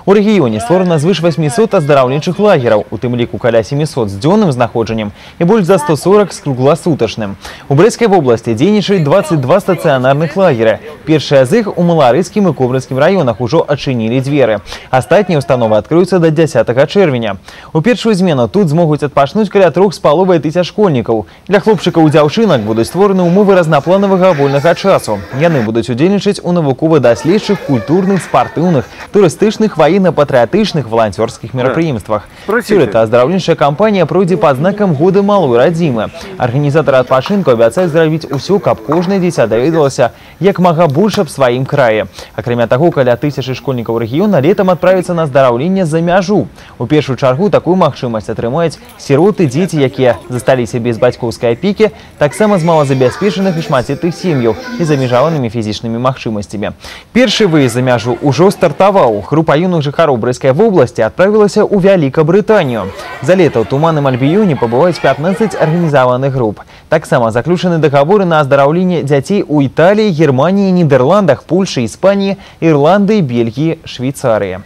У рэгіёне створана звыш 800 аздараўленчых лагераў, у тым ліку каля 700 з дзённым знаходжаннем і больш за 140 з кругласутачным. У Брэсцкай вобласці дзейнічаюць 22 стацыянарных лагера. Першыя з іх у Маларыцкім і Кобрынскім раёнах ужо адчынілі дзверы. Астатнія установы адкрыюцца да 10 чэрвеня. У першую змену тут змогуць адпачнуць каля 3,5 тысяч школьнікаў. Для хлопчыкаў і дзяўчынак будуць створаны ўмовы разнапланавага вольнага часу. Яны будуць удзельнічаць у навукова-даследчых, культурных, спартыўных, турыстычных, ваенна-патрыятычных, валанцёрскіх мерапрыемствах. Сёлета аздараўленчая кампанія пройдзе пад знакам года малой радзімы. Арганізатары адпачынку абяцаюць зрабіць усё, каб кожнае дзіця даведалася як мага больш аб сваім краі. Акрамя таго, каля 1000 школьнікаў рэгіёна летам адправяцца на аздараўленне за мяжу. У першую чаргу такую магчымасць атрымаюць сіроты, дзеці, якія засталіся без бацькоўскай апекі, таксама з малазабяспечаных і шматдзетных сем'яў і з абмежаванымі фізічнымі магчымасцямі. Першы выезд за мяжу ўжо стартаваў. Група юных жыхароў Брэсцкай вобласці адправілася ў Вялікабрытанію. За лета ў Туманным Альбіёне пабываюць 15 арганізаваных груп. Таксама заключаны дагаворы на аздараўленне дзяцей у Італіі, Германіі, Нідерландах, Польшы, Іспаніі, Ірландыі, Бельгіі, Швейцарыі.